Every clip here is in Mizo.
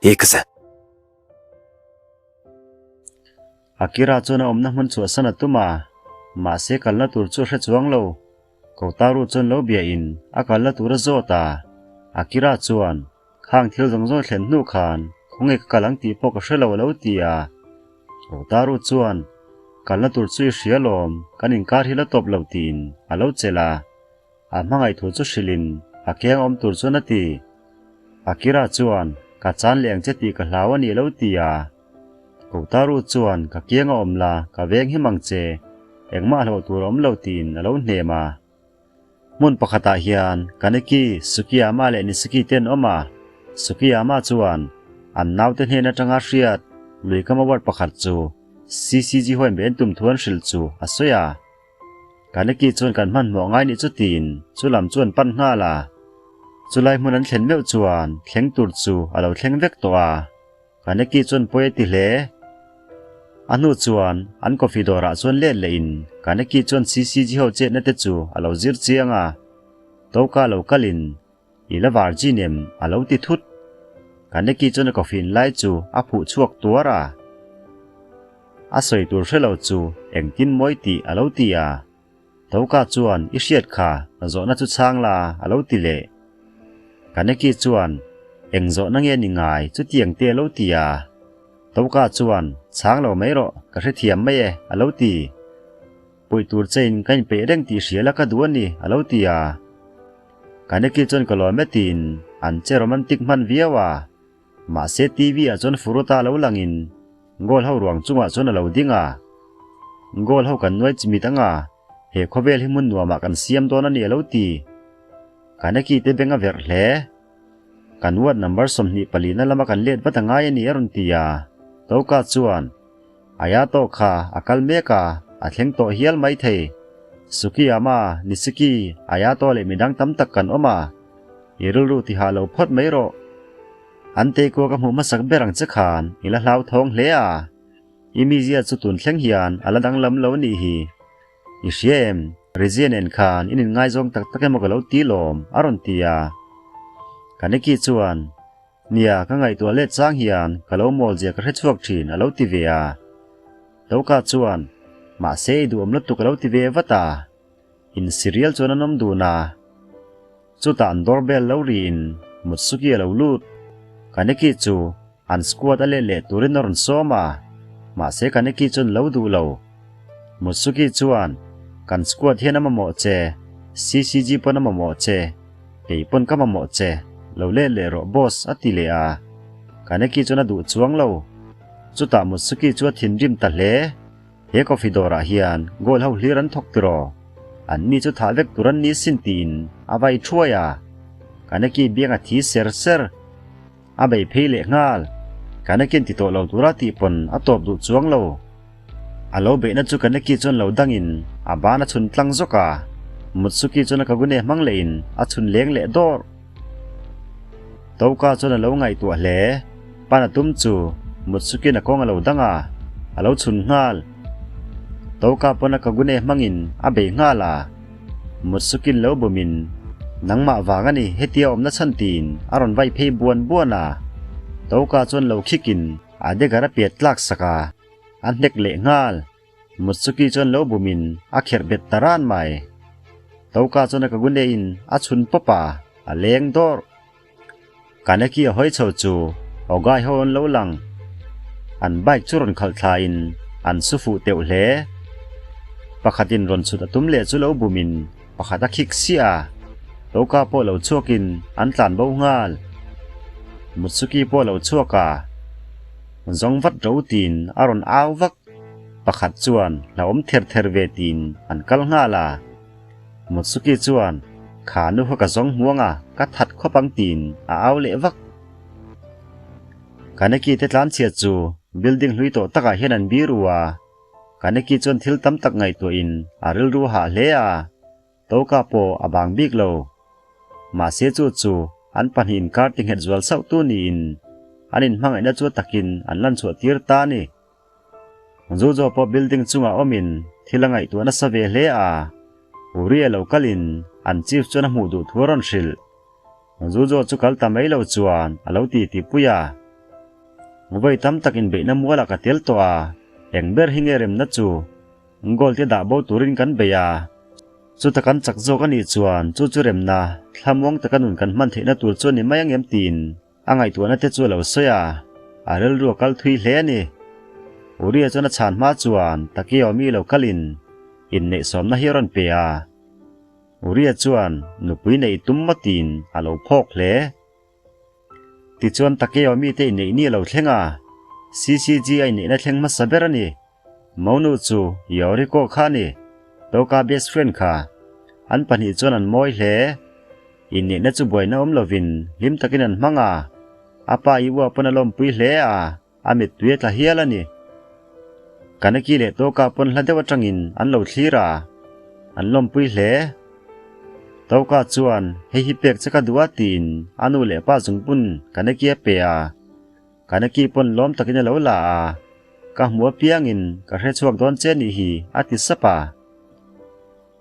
行くぜ。 Akira chuan a awmna hmun chhuahsan a tum a, mahse kalna tur chu a hre chuang lo. Kotaru chuan lo biahin a kalna tur a zawt a, Akira chuan, Khang thil zawng zawng thlen hnu khan khawnge ka kal ang tih pawh ka hre lo a lo ti a. Kotaru chuan, Kalna tur chu i hria lawm, kan inkar hi la tawp lo tiin a lo chelh a. A hmangaih thu chu hrilhin a keng awm tur chuan a ti. Akira chuan, Ka chan leh ang che tih ka hlau a nih lo ti a. Kotaru chuan, Ka kiang a awm la, ka veng him ang che, engmah hlauh tur a awm lo tiin a lo hnem a. Hmun pakhatah hian Kaneki, Sukiyama leh Nishiki te an awm a. Sukiyama chuan an naute hnen atanga hriat lui kama ward pakhat chu CCG hawi mai an tum thu an hrilh chu a sawi a. Kaneki chuan kan hmanhmawh ngai nih chu tiin chu lam chu an pan nghal a. Chulai hmun an thlen meuh chuan thleng tur chu a lo thleng vek tawh a. Kaneki chuan pawi a ti hle. A hnu chuan an coffee dawrah chuan let lehin Kaneki chuan CCG ho chetna te chu a lo zir chiang a. Toka lo kalin I la virgin em? a lo ti thut. Kaneki chuan a coffee in lai chu a phuh chhuak tuar a. A sawi tur hre lo chu engtin mawi tih a lo ti a. Toka chuan i hriat kha zawhna chu chhang la a lo ti leh. Kaneki chuan eng zawhna nge ni ngai chutiang te a lo ti a. Toka chuan chhang lo mai rawh ka hrethiam mai e a lo ti. Puih tur chein ka inpeih reng tih hria la ka duh a ni a lo ti a. Kaneki chuan ka lawm e tiin an che romantic hman viau a. Mahse TV ah chuan Furuta lo langin Goal ho ruang chungah chuan a lo ding a. Goal ho kan nuai chimit ang a, he khawvel hi hmun nuamah kan siam dawn a ni a lo ti. Kaneki te beng a verh hle. Kan ward number 24 na lama kan let vat a ngai a ni a rawn ti a. Toka chuan, Ayato kha a kal mek a, a thleng tawh hial mai thei. Sukiyama, Nishiki, Ayato leh midang tam tak kan awm a. I rilru tihah lo phawt mai rawh. An teikua ka hmuh hmasak ber ang che khan i la hlauthawng hle a, i mizia chu tun thleng hian a la danglam lo a nih hi. I hria em? Rizia nen khan in inngaizawng tak tak emaw ka lo ti lawm, a rawn ti a. Kaneki chuan, Nia, ka ngaihtuah let chang hian ka lo mawl zia ka hre chhuak thin, a lo ti ve a. Toka chuan, Mahse i duhawm lutuk a lo ti ve vat a. Insirial chuan an awm dun a. Chutah an doorbell lo riin Mutsuki a lo lut. Kaneki chu an squad a let leh turin a rawn sawm a, mahse Kaneki chuan lo duh lo. Mutsuki chuan, Kan squad hian a mamawh che, CCG pawn a mamawh che, kei pawn ka mamawh che, lo let leh rawh boss a ti leh a. Kaneki chuan a duh chuang lo. Chutah Mutsuki chu a thinrim ta hle. He coffee dawrah hian goal ho hlir an thawk tiraw? An ni chu thah vek tur an ni sin tiin a vai thuai a. Kaneki biang a thi ser ser. A bei phei leh nghal. Kaneki'n ti tawh lo tura tih pawn a tawp duh chuang lo. A lo beihna chu Kaneki chuan lo dangin a ban a chhun tlang zawk a. Mutsuki chuan a kagune hmang lehin a chhun leng leh dawrh. Toka chuan a lo ngaihtuah hle. Pan a tum chu Mutsuki'n a kawng a lo dang a, a lo chhun nghal. Toka pawn a kagune hmangin a bei nghal a. Mutsuki'n lo bumin, Nangmah vang a ni, hetia awmna chhan tiin a rawn vai phei buan buan a. Toka chuan lo khikin a dagger a piat tlak sak a, a hnek leh nghal. Mutsuki chuan lo bumin a kherh bet ta ran mai. Toka chuan a kagune in a chhun pawp a, a leng dawrh. Kaneki a hawi chho chu Ogai ho an lo lang. An bike chu rawn khalh thla in an su fuh teuh hle. Pakhat in rawn chhut a tum leh chu lo bumin pakhat a khik siah a, Toka pawh lo chhuak in an tlan bo nghal. Mutsuki pawh lo chhuak a, zawng vat ro tiin a rawn au vak. Pakhat chuan hlauhawm ther ther ve tiin an kal nghal a. Mutsuki chuan, Kha nu kha ka zawng hmuang a, ka that khawp ang tiin a au leh vak. Kaneki te tlanchhiat chu building hlui tawh takah hian an biru a. Kaneki chuan thil tam tak ngaihtuahin a rilru hah hle a. Toka pawh a bang bik lo. Mahse chu chu an pahnih inkar tinghet zual sauh tu niin an inhmangaihna chu takin an lan chhuah tir ta a ni. Zuzo pawh building chungah awmin thil a ngaihtuah nasa ve hle a. Uri a lo kalin an chief chuan a hmuh duh thu a rawn hrilh. Zuzo chu kal ta mai lo chuan a lo ti ti pui a. Vawi tam tak inbeihna mualah ka tel tawh a, eng ber hi nge remna chu? Goal te dah bo turin kan bei a, chuta kan chak zawk a nih chuan chu chu remna thlamuang taka nun kan hman theihna tur chu a ni mai angem tiin a ngaihtuahna te chu a lo sawi a, a rilru a kal thui hle a ni. Uria chuan a chhan hma chuan Takeo mi lo kalin inneihsawmna hi a rawn pe a, Uria chuan nupui neih tum maw tiin a lo phawk hle. Tichuan Takeo mite inneih ni a lo thleng a, CCG a inneihna thleng hmasa ber a ni. Monu chu Yoriko kha a ni, Toka best friend kha. An pahnih chuan an mawi hle. Inneihna chu buaina awm lovin hlim takin an hmang a, a pa i ua pawn a lawmpui hle a, a mittui a tla hial a ni. Kaneki leh Toka pawn hla deuh atangin an lo thlir a, an lawmpui hle. Toka chuan hei hi pek che ka duh a tiin a nu leh pa zungpun Kaneki a pe a. Kaneki pawn lawm takin a lo la a, Ka hmu apiangin ka hrechhuak dawn che nih hi a ti sap a.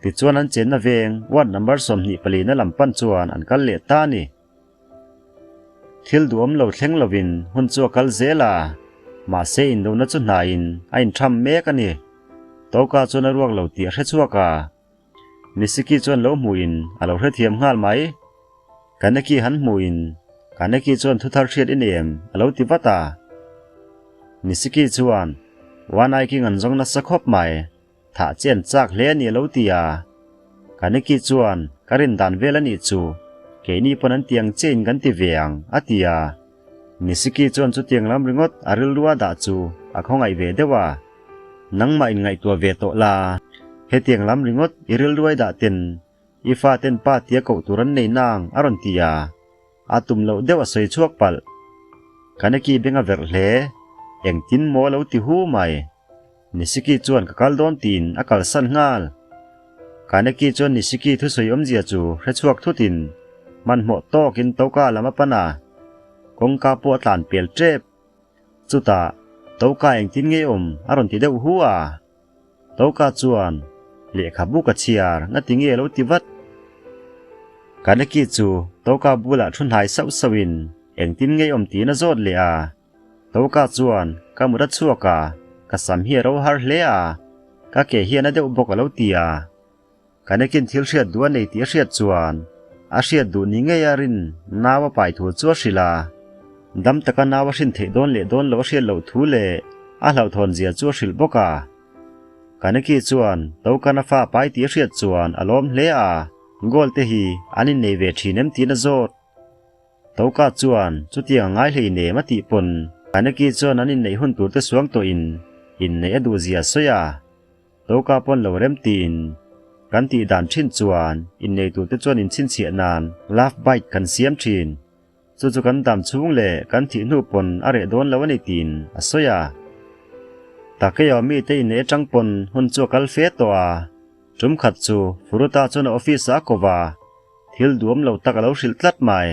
Tichuan an chenna veng ward number 24 na lam pan chuan an kal leh ta a ni. Thil duhawm lo thleng lovin hun chu a kal zel a, mahse indona chu hnaiin a intham mek a ni. Toka chuan a ruak lo tih a hre chhuak a, Misiki chuan lo hmuhin a lo hrethiam nghal mai. Kaneki han hmuhin Kaneki chuan thuthar hriat i nei em? a lo ti vat a. Misiki chuan, One Eye King an zawng nasa khawp mai. Thah che an chak hle a ni a lo ti a. Kaneki chuan, Ka rin dan vel a nih chu, keini pawn an tiang chiahin kan ti ve ang, a ti a. Nisiki chuan chutiang lam ringawt a rilru a dah chu a khawngaih ve deuh a. Nangmah in ngaihtuah ve tawh la, hetiang lam ringawt i rilru ai dah ten i fa ten pa tia koh tur an nei nang, a rawn ti a. A tum loh deuh a sawi chhuak palh. Kaneki beng a verh hle, engtin maw a lo ti hu mai. Nisiki chuan ka kal dawn tiin a kalsan nghal. Kaneki chuan Nisiki thusawi awmzia chu hre chhuak thutin hmanhmawh tawkin Toka lam a pan a, kawngka pawh a tlan pel tep. Chutah, Toka engtin nge awm a rawn ti deuh hu a. Toka chuan lehkhabu ka chhiar nga ti nge a lo ti vat. Kaneki chu Toka bulah thu hnai sauh sauhin engtin nge awm tiin a zawt leh a. Toka chuan ka mut a chhuak a, ka sam hi a ro har hle a, ka ke hian a deuh bawk a lo ti a. Kanekin thil hriat duh a nei tih a hriat chuan a hriat duh ni ngei a rin nau a pai thu chu a hrilh a. Dam taka nau a hrin theih dawn leh dawn loh a hriat loh thu leh a hlauhthawn zia chu a hrilh bawk a. Kaneki chuan Tokan a fa pai tih a hriat chuan a lawm hle a, Goal te hi an innei ve thin em tiin a zawt. Toka chuan chutiang a ngai hlei nem a tih pawn Kaneki chuan an inneih hun tur te suang tawhin inneih a duh zia a sawi a. Toka pawn lo rem tiin kan tih dan thin chuan innei tur te chuan inchhinchhiah nan love bite kan siam thin. Chu chu kan dam chhung leh kan thih hnu pawn a reh dawn lo a ni tiin a sawi a. Takeo mite inneih atang pawn hun chu a kal fe tawh a. Tum khat chu Furuta chuan a office ah a ko va. Thil duam lo tak a lo hrilh tlat mai.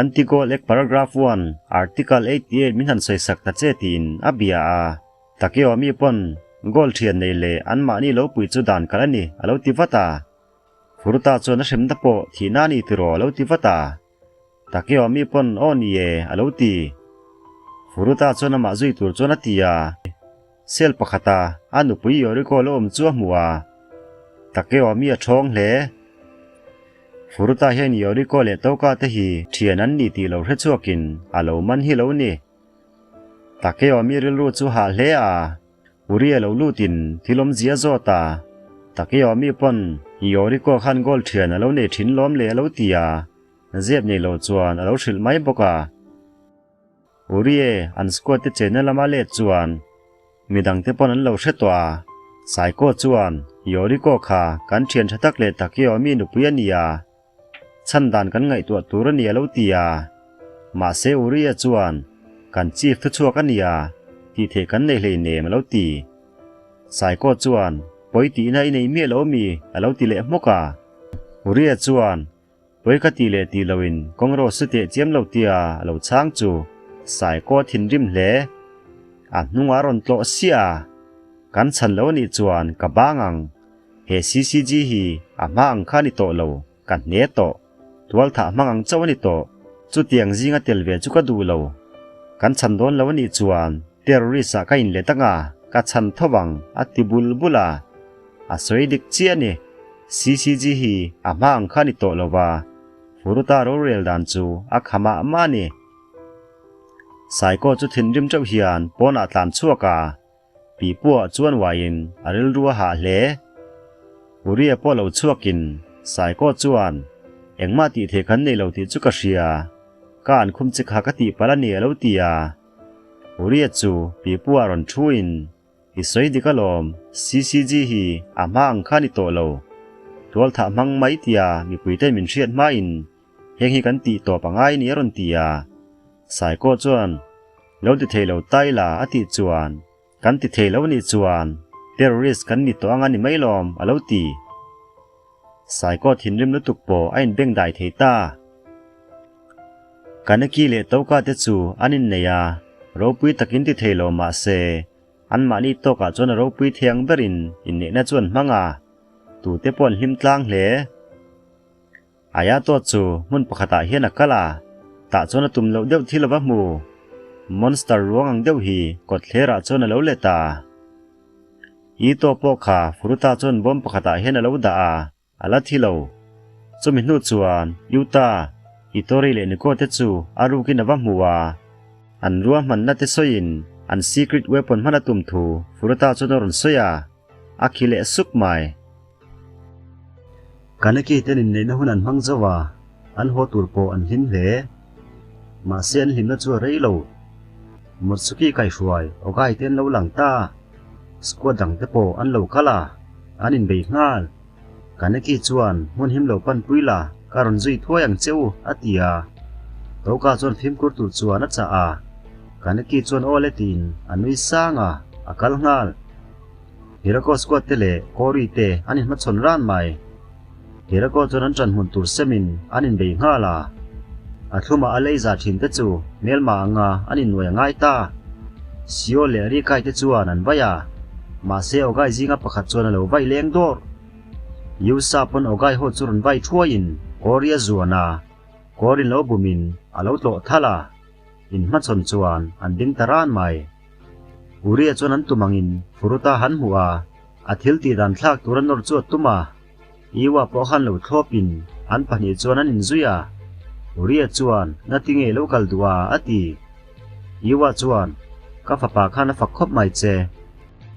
Anti-Goal Act Paragraph One, Article 88 min han sawisak ta che tiin a bia a. Takeo mi pawn goal thian nei leh anmahni lo pui chu dan kalh a ni a lo ti vat a. Furuta chuan a hremna pawh thihna a ni tiraw a lo ti vat a. Takeo mi pawn aw ni e a lo ti. Furuta chuan amah zui tur chuan a ti a. Cell pakhata a nupui Yoriko lo awm chu a hmu a. Takeo mi a ṭhawng hle. Furuta hian Yoriko leh Toka te hi ṭhian an ni tih lo hre chhuakin a lo man hi lo ni. Takeo mi rilru chu hah hle a. Uri a lo lutin thil awmzia zawt a. Takeo mi pawn Yoriko khan goal ṭhian a lo nei ṭhin lawm le a lo ti a. Zep nei lo chuan a lo hrilh mai bawk a. Urie an squad te chenna lama let chuan midang te pawn an lo hre tawh a, Saiko chuan Yoriko kha kan thian tha tak leh Takeo mi nupui a ni a, chhan dan kan ngaihtuah tur a ni a lo ti a. Mahse Urie chuan kan chief thu chhuak a ni a, tih theih kan nei hleinem a lo ti. Saiko chuan pawi tihna i nei miah lo mi a lo ti leh hmawk a. Urie chuan Pawi ka tih leh tih loin kawngro su teh chiam lo tia a lo chhang chu Saikaw a thinrim hle. A hnungah a rawn tlawh siah a, Kan chhan lo anih chuan ka bang ang. He CCG hi a hma ang kha a ni tawh lo, ka hne tawh. Tualthah hmang ang chauh a ni tawh. Chutiang zinga tel ve chu ka duh lo. Kan chhan dawn lo a nih chuan terrorist ah ka inlet anga ka chhan tho ang a ti bul bul a. A sawi dik chiah a ni. CCG hi a hma ang kha a ni tawh lo va, Furuta rorel dan chu a kha mah mah a ni. Saikaw chu thinrim teuh hian pawnah a tlan chhuak a, Pipuah chuan uaiin a rilru a hah hle. Uria pawh lo chhuakin Saikaw chuan, Engmah tih thei khan nei lo tih chu ka hria, ka an khum che kha ka tih palh a ni a lo ti a. Uria chu Pipuah rawn thuin, I sawi dik alawm, CCG hi a hma ang kha a ni tawh lo. Tualthah hmang mai tia mipuite min hriat hmain heng hi kan tih tawp a ngai ni a rawn ti a. Saikaw chuan, Lo ti thei lo tai la a tih chuan, Kan ti thei lo nih chuan terrorist kan ni tawh ang a ni mai lawm a lo ti. Saikaw thinrim lutuk pawh a inbeng dai thei ta. Kaneki leh Toka te chu an innei a, ropui takin ti thei lo mah se, anmahni tawkah chuan a ropui thiang berin inneihna chu an hmang a, tute pawh an hlim tlang hle. Ayato chu hmun pakhatah hian a kal a, tah chuan a tum loh deuh thil a va hmu. Monster ruang ang deuh hi kawtthlerah chuan a lo let a. Ito pawh kha Furuta chuan bawm pakhatah hian a lo dah a, a la thi lo. Chumi hnu chuan Yuta, Hitori leh Niko te chu a rukin a va hmu a. An ruahmanna te sawiin an secret weapon hman a tum thu Furuta chuan a rawn sawi a, a khi leh suk mai. Kaneki ten inneihna hun an hmang zauh a, an haw tur pawh an hlim hle. Mahse an hlimna chu a rei lo. Motsuki kaihruai Ogai te an lo lang ta, squad dang te pawh an lo kal a, an inbei nghal. Kaneki chuan hmun him lo pan pui la, ka rawn zui thuai ang che u, a ti a. Toka chuan fimkhur tur chuan a chah a, Kaneki chuan aw le tiin a nui sang a, a kal nghal. Hirako squad te leh Kori te an inhmachhawn ran mai. Hirako chuan an ṭan hmun tur semin an inbei nghal a. A thlumah a lei za ṭhin te chu hmelma anga an innuai a ngai ta. Sio leh Rikai te chuan an vai a, mahse Ogai zinga pakhat chuan a lo vai leng dawr. Yusa pawn Ogai ho chu rawn vai thuaiin Kori a zuan a, Korin lo bumin a lo tlawh thal a, inhmachhawn chuan an ding ta ran mai. Uria chuan an tum angin Furuta han hmuh a, a thil tih dan thlak tur a nawr chu a tum a. Iwa pawh khan lo thlawpin an pahnih chuan an inzui a. Uria chuan, Ngati nge lo kal duh a? a ti. Iwa chuan, Ka fapa khan a fak khawp mai che.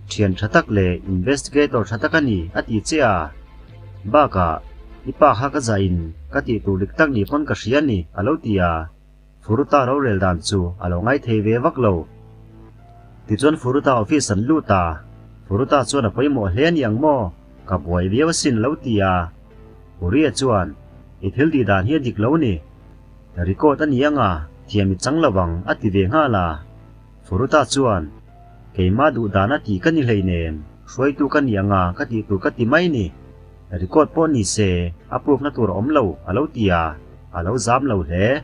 Thian tha tak leh investigator tha tak a ni, a ti che a. Bakah, i pa kha ka zahin ka tih tur dik tak ni pawn ka hria a ni, a lo ti a. Furuta rorel dan chu a lo ngaithei ve vak lo. Tichuan Furuta office an lut a, Furuta chuan a pawimawh hle a ni ang maw? Ka buai viau asin lo ti a. Uria chuan, I thil tih dan hi a dik lo ni. Record a ni ang a, thiam i chang lo ang a ti ve nghal a. Furuta chuan, Keimah duh dan a ti ka ni hleinem, hruaitu ka ni ang a ka tih tur ka ti mai ni. Record pawh ni se, a proof na tur a awm lo a lo ti a. A lo zam lo hle.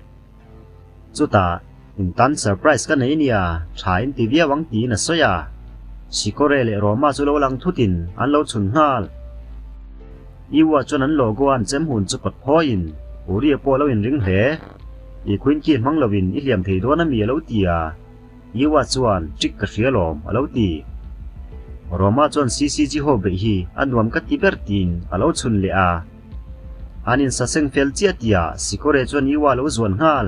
Chutah, in tan surprise ka nei nia, tha in ti viau ang tiin a sawi a. Sikore leh Roma chu lo lang thutin an lo chhun nghal. Iwa chuan an logo a an chem hun chu pawt phawiin Uria pawh a lo inring hle. I Queen Key hmang lovin i hliam thei dawn ami a lo ti a. Iwa chuan trick ka hria lawm a lo ti. Roma chuan CCG ho beih hi a nuam ka ti ber tiin a lo chhun leh a. An insaseng fel chiah tia Sikore chuan Iwa lo zuan nghal.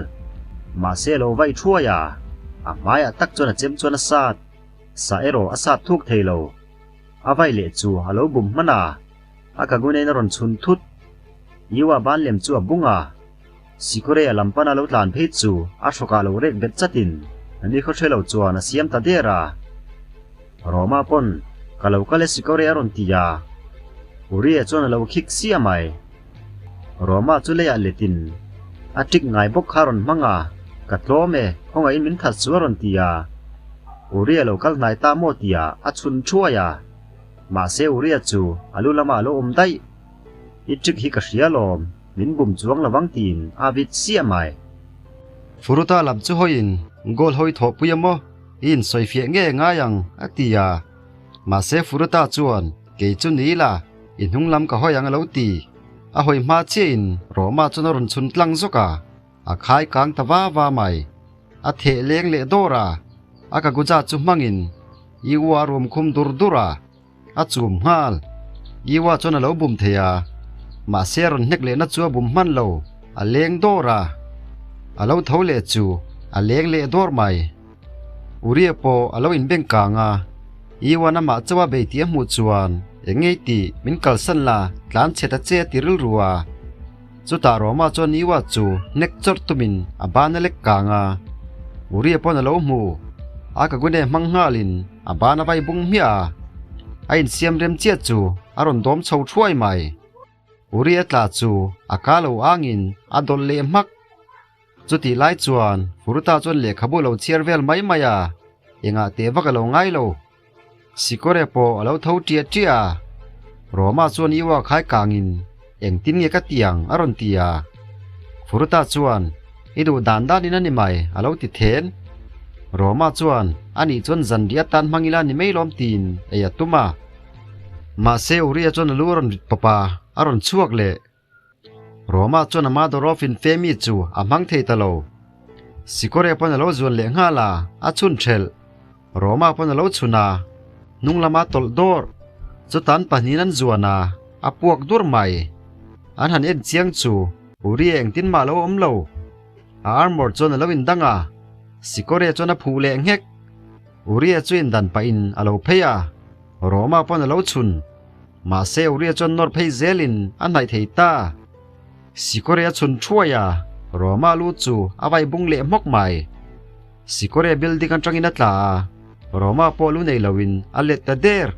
Mahse a lo vai thuai a, a hmaiah tak chuan a chem chuan a sat. Sa erawh a sat thuk thei lo. A vai leh chu a lo bum hman a, a kagunein a rawn chhun thut. Iwa ban lem chu a bung a, Sikore a lam pana lo tlan phei chu a hrawkah lo rek bet chatin ani khaw hre lo chuan a siam ta der a. Roma pawn ka lo kal e Sikore a rawn ti a, Uria chuan a lo khik sia mai. Roma chu leiah letin a ṭik ngai bawk kha a rawn hmang a, Ka tlawm e, khawngaihin min that chu a rawn ti a. Uria lo kal hnai ta maw tia a chhun thuai a. Mahse Uria chu a lu lamah a lo awm daih. I ṭik hi ka hria lawm, min bum chuang lovang tiin a vit siah mai. Furuta lam chu hawiin goal hawi thawhpui a maw? I insawifiah nge ngai ang? a ti a. Mahse Furuta chuan, Kei chu ni la, i hnung lam ka hawi ang a lo ti. A hawi hma chiahin Roma chuan a rawn chhun tlang zawk a, a khai kang ta va va mai. A theh leng leh dawr a, a kaguja chu hmangin Iwa a rum khum dur dur a, a chum nghal. Iwa chuan a lo bum thei a, mahse a rawn hnek lehna chu a bum hman lo, a leng dawr a. A lo tho leh chu a leng leh dawr mai. Uria pawh a lo inbeng kang a, Iwan amah chauh a bei tih a hmuh chuan eng ngei tih min kalsan la tlan chhe ta che a ti rilru a. Chutah Roma chuan Iwa chu hnek chawrh tumin a ban a lek kang a, Uria pawn a lo hmu. A kagune hmang nghalin a ban a vai bung hmiah a, a insiam rem chiah chu a rawn dawm chho thuai mai. Uria tla chu a ka lo angin a dawlh leh hmak. Chutih lai chuan Furuta chuan lehkhabu a lo chhiar vel mai mai a, engah teh vak a lo ngai lo. Sikore pawh a lo tho ṭiah ṭiah a, Roma chuan Iwa khai kangin engtin nge ka ti ang a rawn ti a. Furuta chuan I duh dan danin a ni mai a lo ti then. Roma chuan anih chuan zanriah atan hmang ila ni mai lawm tiin ei a tum a. Mahse Uria chuan a lu a rawn rit pawp a, a rawn chhuak leh. Roma chuan a Madorov in Femi chu a hmang thei ta lo. Sikore pawn a lo zuan leh nghal a, a chhun thelh. Roma pawn a lo chhun a, hnung lama tawlh dawr. Chutan pahnihin an zuan a, a puak dur mai. An han en chiang chu Uri engtin mah a lo awm lo. A armor chuan a lo indang a, Sikore chuan a phuh leh nghek. Uria chu indan pahin a lo phei a, Roma pawn a lo chhun. Mahse Uria chuan nawr phei zelin a hnaih thei ta. Sikore a chhun thuai a, Roma lu chu a vai bung leh hmawk mai. Sikore building atangin a tla a, Roma pawh lu nei loin a let ta der.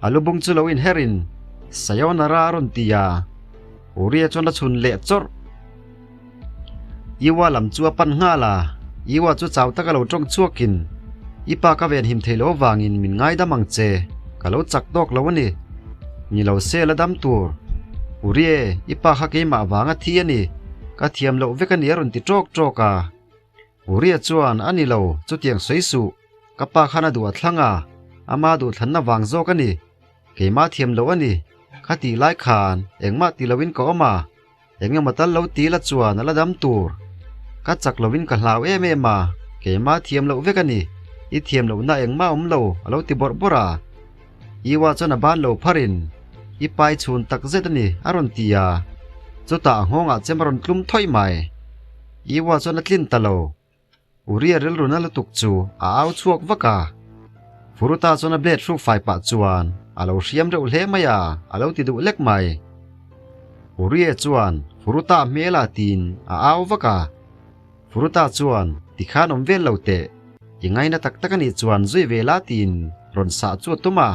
A lu bung chu lo inherin Sayonara a rawn ti a, Uria chuan a chhun leh chawrh. Iwa lam chu a pan nghal a, Iwa chu chau taka lo tawng chhuakin, I pa ka venhim thei lo avangin min ngaidam ang che, ka lo chak tawk lo a ni. Ni lo se la dam tur. Urie, i pa kha keimah vanga thi a ni, ka thiam loh vek a ni a rawn ti tawk tawk a. Uria chuan, A ni lo, chutiang sawi suh, ka pa khan a duh a thlang a, ama duhthlanna vang zawk a ni. Keimah thiam loh a ni, kha tih lai khan engmah ti loin ka awm a. Eng emaw tal lo ti la chuan a la dam tur. Ka chak loin ka hlau em em a, keimah thiam loh vek a ni. I thiam lohna engmah awm lo a lo ti bawrh bawrh a. Iwa chuan a ban lo pharin, I pai chhun tak zet a ni a rawn ti a. Chutah a nghawngah chem a rawn tlum thawih mai. Iwa chuan a tlin ta lo. Uria rilru na lutuk chu a au chhuak vak a. Furuta chuan a blade hruk fai pah chuan a lo hriam reuh hle mai a, a lo ti duh lek mai. Uria chuan Furuta hmel ah tiin a au vak a. Furuta chuan tikhan awm vel lo teh, i ngaina tak tak a nih chuan zui ve la tiin rawn sah chu a tum a.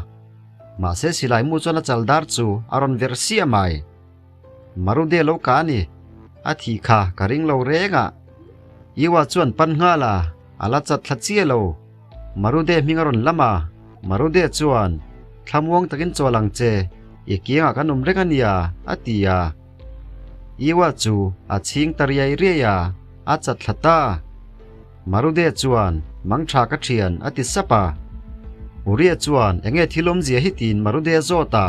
Mahse silai mu chuan a chal dar chu a rawn verh siah mai. Marude lo ka a ni. A thih kha ka ring lo reng a. Iwa chuan pan nghal a, a la chat thla chiah lo. Marude hming a rawn lam a, Marude chuan, Thlamuang takin chawl ang che, i kiangah kan awm reng a nia, a ti a. Iwa chu a chhing ta riai riai a, a chat thla ta. Marude chuan, Mang tha ka thian, a ti sap a. Uria chuan, Enge thil awmzia hi tiin Marude a zawt a.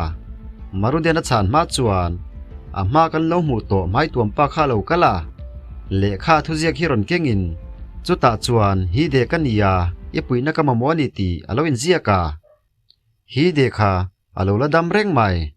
Marude'n a chhan hma chuan, A hma kan lo hmuh tawh hmaituam pa kha lo kal a. Lehkha thuziak hi rawn kengin, chutah chuan hi de ka nia, i puihna ka mamawh a ni tih a lo inziak a. Hi de kha a lo la dam reng mai.